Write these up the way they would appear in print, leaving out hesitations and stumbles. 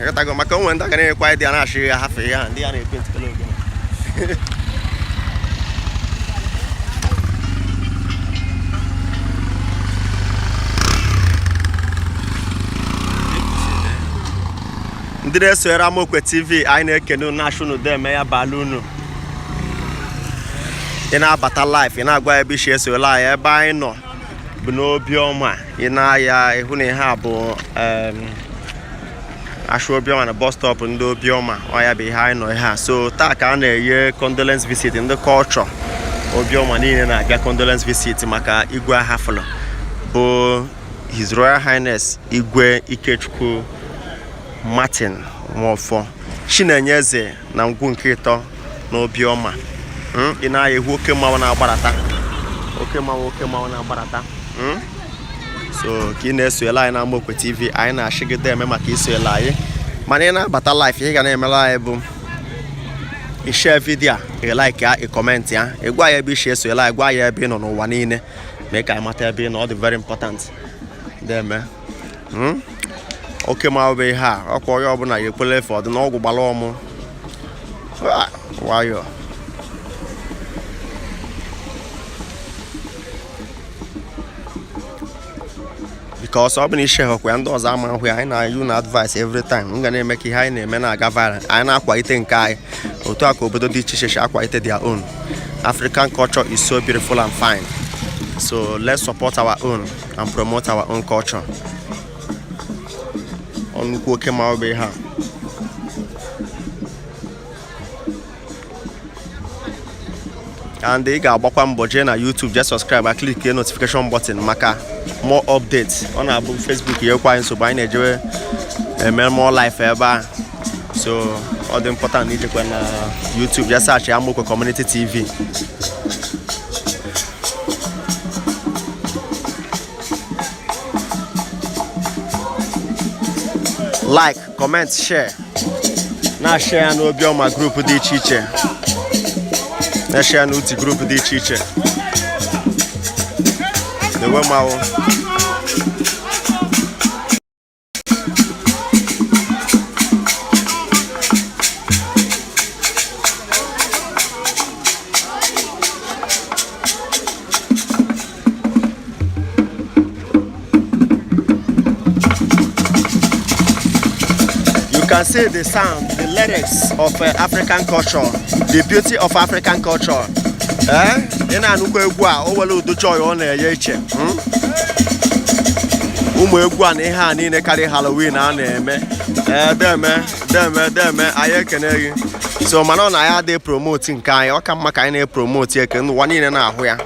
Ịghọtago maka onwe ndị aga na-ekwe dị a na-achị ya hafe ya ndị ya na-epenti kele ogene. Ndị na-esonyere Amaokwe TV, anyị na-ekene unu, na-achụ unu deme ya baala unu. Ị na-abata live, ị na-agwa ebe isi esola anyị. Ebe anyị nọ bụ n'Obiọma. Ị na-aya ịhụ na ihe a bụ ashụ Obiọma na bus stop ndị Obiọma. Ọ ya bụ ihe anyị nọ ihe a. So taa ka a na-enye condolence visit. Ndị culture Obiọma niile na-abịa condolence visit maka Igwe Ahafụlụ bụ His Royal Highness Igwe Ikechukwu Martin Nwofọ Chinenye Eze na ngwu nke ịtọ na Obiọma. Ị na-aya ihu oke mmanwụ na-agbarata, oke mmanwụ, oke mmanwụ na-agbarata. So ka ị na-esoyela anyị na Amaokwe TV, anyị na-achịgide eme maka isoyela anyị. Mana ị na-abata live, ihe ga na-emela anyị bụ ị share video a, ị like ya, ị comment ya, ị gwa ya ebe isi esoyela anyị, gwa ya ebe ị nọ n'ụwa niile, mee ka anyị mata ebe ị nọ. Ọ dị very important. Deme. Oke mmanwụ bụ ihe a. Ọkwa onye ọbụla ya ekwele efe ọdị n'ọgwụ gbara ọmụ. Ah, nwayọọ. Because ọ bụ na ishe hụkwa ya, ndị ọzọ ama ahụ ya. Anyị na-ayu na advice every time m ga na-eme ka ihe anyị na-eme na-aga viral. Anyị na-akwalite nke anyị otu a ka obodo dị iche iche si akwalite their own. African culture is so beautiful and fine, so let's support our own and promote our own culture. Ọ nnukwu oke mmanwụ bụ ihe a. And ị ga-agbakwa mbọ jee na YouTube, jee subscribe and click notification button maka more updates. Ọ na-abụ Facebook ya ekwe anyị nsogbu, anyị na-ejewe eme more live ebe a. So ọ dị important na ijekwa na YouTube jee search Amaokwe Community TV. Like, comment, share, na-share ya n'Obiọma group dị iche iche, na-share ya n'uti group dị iche iche. Na-enwe mmanwụ. You can see the sound, the lyrics of African culture, the beauty of African culture. Eh? Ị na-anụkwa egwu a, o nwere ụdị joy ọ na-enye iche. Ụmụ egwu a na ihe a niile karịa Halloween a na-eme. Ee, deme deme deme, anyị ekene gị. So mana ọ na ya adịghị promote nke anyị, ọ ka mma ka anyị na-epromote eke n'ụwa niile na-ahụ ya.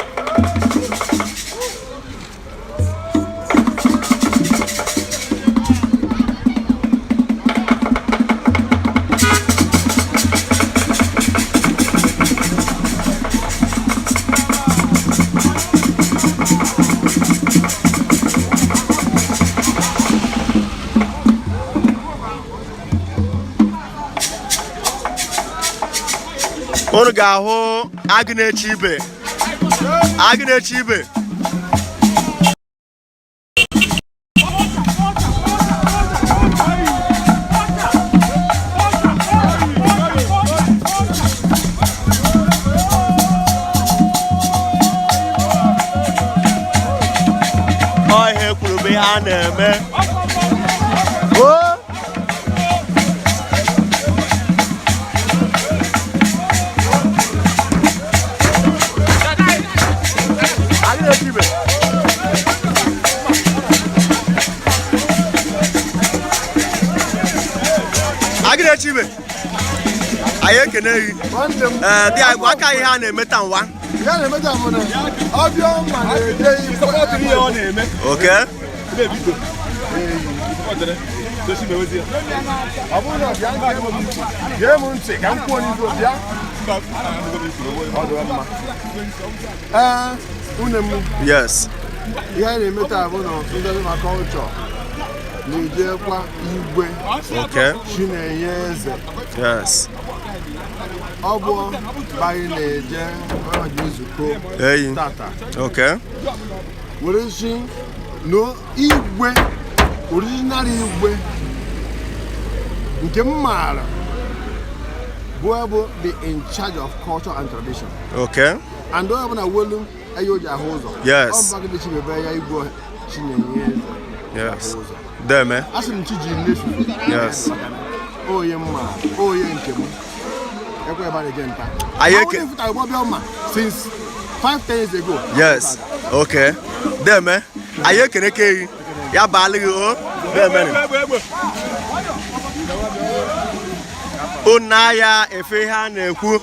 Unu ga-ahụ agụ na-eche ibe, agụ na-eche ibe. Ọ ihe kwuru bụ ihe a na-eme. O agụ na-eche ibe. Agụ na-eche ibe, anyị ekene gị. Nwanne m. Ee, dị anyị gwa aka ihe a na-eme taa nwa. Ya na-emeta bụ na Obiọma na-eje ihe ọ na-eme. Okay. Ọ bụrụ na bịa, gee m ntị ka m kwuo n'ihu bịa. Ọ dị mma. Ee, une m. Yes. Ihe anyị na-eme taa bụ na ndị ma culture na-ejekwa Igwe Chinenye Eze. Ọ bụ anyị na-eje ọjị nzukọ Eyi. tata were si na igwe, original igwe Nke m maara bụ bụ the in charge of culture and tradition. And onye ọbụla welu anya o ji ahụ ụzọ. Ọ mbagide Chibebe ya Igwe Chinenye Eze ahụ ụzọ. Deme. A sị m chi ji nnefu. Onye m maara, onye nke m. Ekwe ebe a na-eje nta. Anyị Ọ bụrụ na ịfụtara Obiọma since 5, 10 years ago. Yes. Okay. Deme. Anyị ekene ke ya baala gị o. Deme. Unu ya efe ihe a na-ekwu.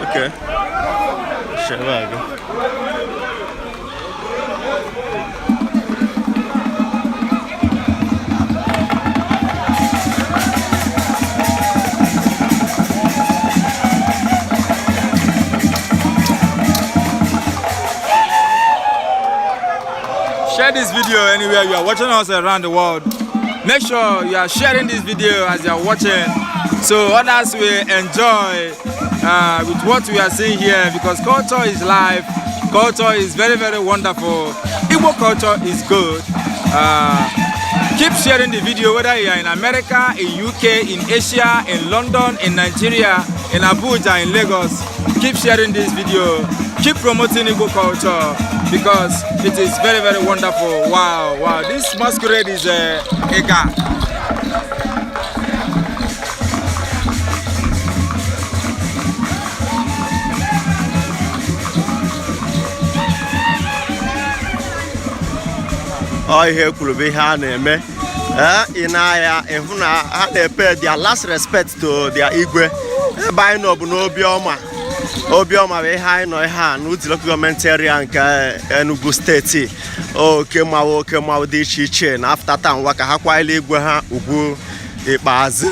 Okay. Shall I go? Share this video anywhere you are watching us around the world. Make sure you are sharing this video as you are watching, so others will enjoy with what we are seeing here, because culture is life. Culture is very, very wonderful. Igbo culture is good. Keep sharing the video, whether you are in America, in UK, in Asia, in London, in Nigeria, in Abuja, in Lagos. Keep sharing this video. Keep promoting Igbo culture, because it is very, very wonderful. Wow. This masquerade is a Ega. Ọ ihe kwuru bụ ihe a na-eme. Ee, ị na-anya ịhụ na ha na-epe their last respect to their igwe. Ebe anyị nọ bụ n'Obiọma. Obiọma bụ ihe anyị nọ ihe a n'Udi Local Government Area nke Enugu Steeti. Oke mmanwụ, oke mmanwụ dị iche iche na after taa nwa ka ha kwanyere igwe ha ugwu ikpeazụ,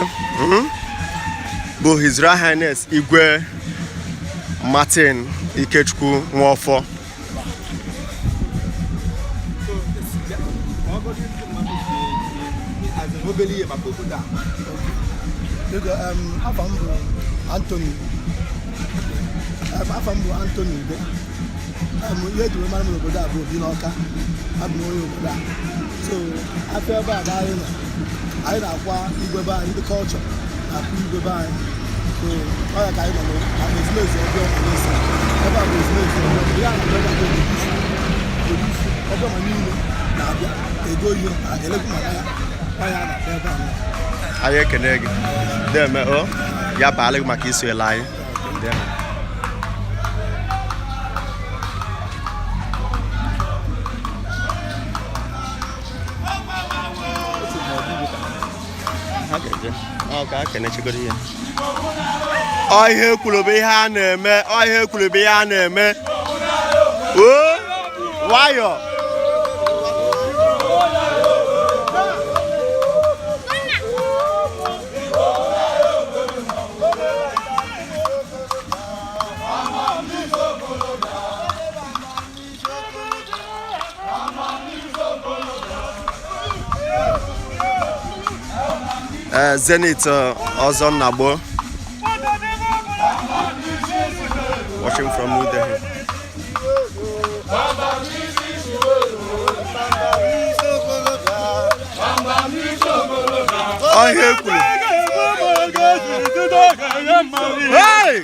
bụ His Royal Highness Igwe Martin Ikechukwu Nwofọ. Obere ihe maka obodo a. Biko, afa m bụ Anthony. Afa m bụ Anthony Ube. Ihe eji wee mara m n'obodo a bụ Obi n'Ọka. Abụ m onye obodo a. So afọ ebe a bụ anyị nọ. Anyị na-akwa igwe be anyị, ndị culture na-akwa igwe be anyị. So ọ ya ka anyị nọ na ezumezu Obiọma n'isi. Ebe a bụ ezumezu Obiọma. Ihe a na-akpọ ebe a bụ Obifu. Obifu. Obiọma niile na-abịa ego ihe na elekwu maka ya. Ọ ya a na-akpọ ebe a nọ. Anyị ekene gị. Deme o. Ya baala gị maka iso ele anyị. Deme. Ha ga-eje. Ọ ka a kenechegoro ihe. Ọ ihe kwuru bụ ihe a na-eme. Ọ ihe kwuru bụ ihe a na-eme. O nwayọ. Zenith Ọzọ Nnagbo watching from New Delhi. Ọ ihe kwuru. Hey!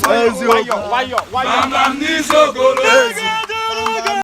Eziokwu.